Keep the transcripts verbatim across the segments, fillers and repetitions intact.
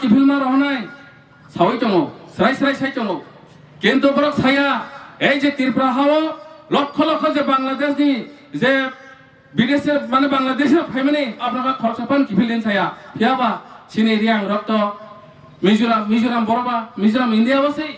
kiphilma rohonai sawi tongo, srai srai sai tongo. Kintu borok saya, ei je Tripura hao lokho lokho je Bangladesh ni je bideshe, mane Bangladesh rok phaimani abrogo khoroksa phano kiphil din saya. Phiyaba chini Reang rok to Mizoram, Mizoram borok ba, Mizoram India o se.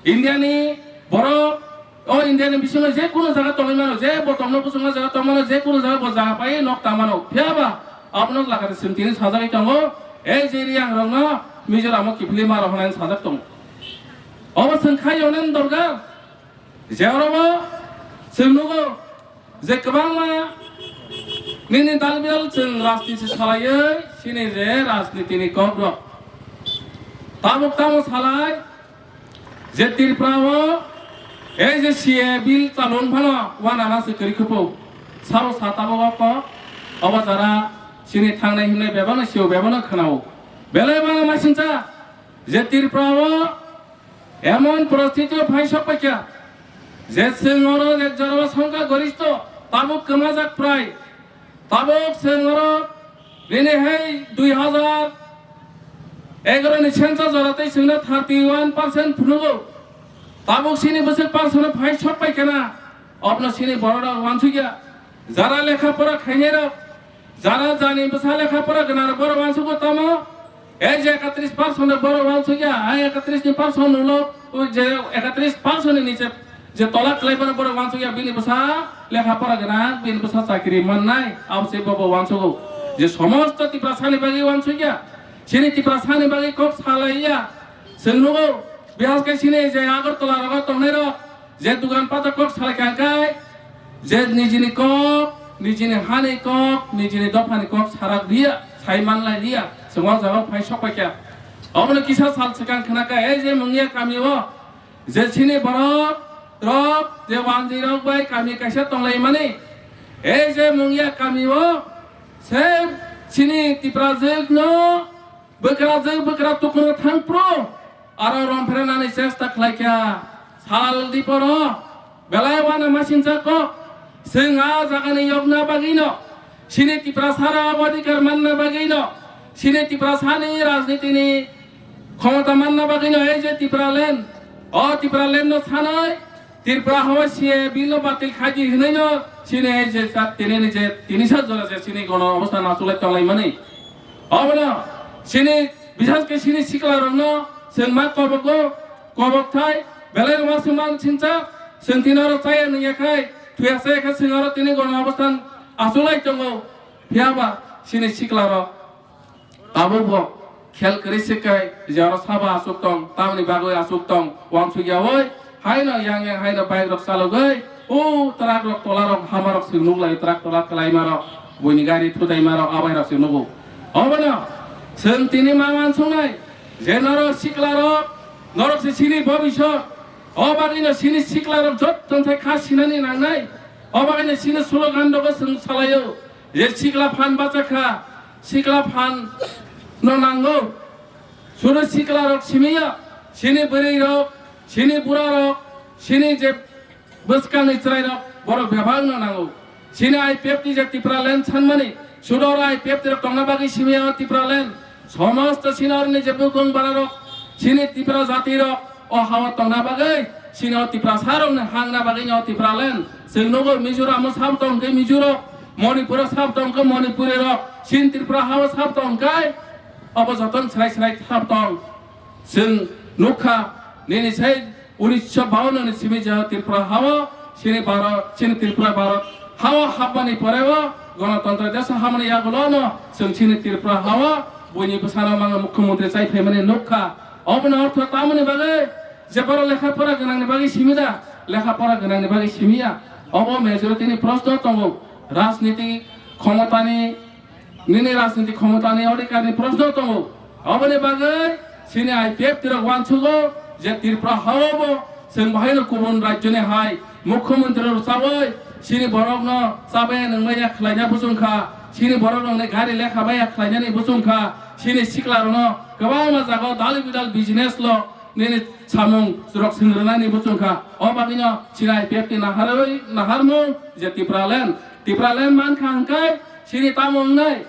India ni borok o India ni bisingo je kuno jaga tongwi mano, je bo tongno bwswngno jaga tong mano, je kuno jaga bo jaga pai nok ta mano. Phiyaba abono lagate chwng tini sajagwi tongo, ei je Reang rokno Mizoram o kiphilwi ma rok hwnwi sajak tongo. Obo chwng khai onen dorkar. Je oro bo chwng nugo je kwbangma nini dal bidal chwng rajniti salaiwi chini je rajnitini kokrok. Tabuk tamo salai je Tripura o ei je C A A bill chalung phano wanana se kwrwi khupo. Sabo sa tabuk o kok obo jara chini thangnai himnai bebano sio bebano khwnao. Belai mano masingcha je Tripura o emon poristiti o phai sok paikha je chwng oro ek jorao songkha goristho, tabuk kwmajak prai, tabuk chwng oro nini hai dui hazar egaro ni census jora tei chwngno thirty one percent phunukgo, tabuk chini bwswk percent phai sok paikha na, obno chini borok rok wansukya, jara lekha pora khainai rok, jara jani bwsa lekha pora gwnang rok borok wansugo tamo, ei je ekatris percent rok borok wansukya, ai ekatris ni percent ulo, o je ekatris percent ni niche je tola khlai bono borok wansukya, bini bwsa lekha pora gwnang, bini bwsa chakri mannai, abo se bobo wansugo. Je somosto Tiprasani bagwi wansukya, chini Tiprasani bagwi kok salaiya, chwng nugo, bihas khe chini je Agartala rogo tongnai rok, je dugan pata kok salai kha khe, je nijini kok, nijini hani kok, nijini dophani kok sarak liya, sai manlai liya, chwng o jaga phai sok paikha. Obono kisa sal swkang khna kha, ei je Mungia kami o, je chini borok rok, je wanjwi rok bai kami kaisa tonglai mani, ei je Mungia kami o, se chini Tiprajwk no, bwkrajwk bwkra tukuna thang phuru aro romphrenani chesta khlai kha. Sal diporo belai uanama sinjak kok. Chwng a jagani yokna bagwino, chini Tiprasarok odhikar manna bagwino, chini Tiprasani rajnitini khomota manna bagwino ei je Tipraland, o Tipralandno sanai, Tripura hao C A A bill no batil khaidi hwnwi no chini je sa-, tini ni je tini sa jora je chini gono obostha nasulai tonglai mani. Obono chini bisas khe chini sikla rokno chwng ma kobok o, kobok thai belai rwma se man sincha chwng tini oro chaya nungya khai thuya chaya khe chwng oro tini gono obostha asulai tongo. Phiyaba chini sikla rok tabuk bo khel kwrwi se kai je oro sabo aswk tong, tamoni bagwi aswk tong, uansukya oi, haino yang yang haino bike rok chalogwi, o truck rok tola rok hama rok se nuklai, truck tola kwlaima rok, buini gari thudaima rok, abai rok se nugo. Obono chwng tini ma uansuknai je norok sikla rok, norok se chini bobisot, o bagwino chini sikla rok joto thai kha sinani nangnai, o bagwino chini slogan rogo chwng salaio. Je sikla phan bacha kha, sikla phan no nango. Sudu sikla rok simiya, chini bwrwi rok, chini bura rok, chini je bwskangni chwrai rok, borok bebak no nango. Chini I P F T je Tipraland sanmani, sudu oro I P F T rok tongna bagwi simiya o Tipraland. Somosto chini oroni je bukung bara rok, chini Tipra jati rok, o hao tongna bagwi, chini o Tiprasa rokni hangna bagwi no Tipraland. Chwng nugo Mizoram o sab tong khe Mizo rok, Manipur o sab tong khe Manipuri rok, chini Tripura hao sab tong khe, obo jotono srai srai sab tong. Chwng nukha, nini sai unisho bawanno ni simi je Tripura hao, chini Bharat, chini Tripura Bharat hao hapmani pore o Ganatantro desa hamani yagulo no chwng chini Tripura hao buini bwsano manga mukhyamantri chai phaimani nukha. Obono ortho tamoni bagwi je borok lekha pora gwnangni bagwi simi da, lekha pora gwnangni bagwi simi ya. Obo majority ni proshno tongo, rajniti khomotani Nini rajniti khomotani odhikarni proshno tongo. Oboni bagwi chini I P F T rok uansugo je Tripura hao bo chwng bahaino kubun rajyoni hai mukhyamantri rok chawi chini borokno chabaya nungmaya khlaina buchung kha, chini borok rokni gari lekha baya khlainani buchung kha, chini sikla rokno kwbangma jagao dal bidal business lo nini samung rok swngrwnani buchung kha. O bagwino chini I P F T naharwi naharmung je Tipraland, Tipraland mankha hwnkhe chini tamo wngnai?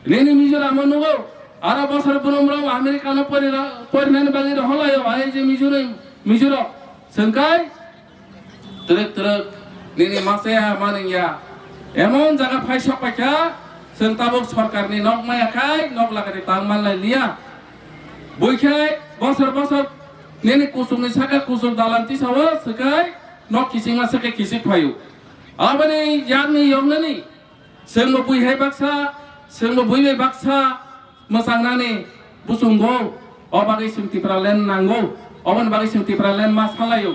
Nini Mizoram o nugo, Aro bosor brum brum America no pori ra-, porinani bagwi roholaio, ai je Mizoram, Mizoram. Sengkai, twrwk twrwk, nini masaya maningya. Emon jaga phai sok paikha, seng tabuk sorkarni nok maya khai, nok lagati tang manlai liya. Buikhai, bosor bosor, nini kusukni saka kusuk dalan tisao, sekai, nok kisingma sake kisik phaio. Aboni yakni yoknani, sengbo bui hai baksa, sengbo bui bai baksa, mwchangnani buchungo, o bagwi chwng Tipraland nango, oboni bagwi chwng Tipraland ma salaio.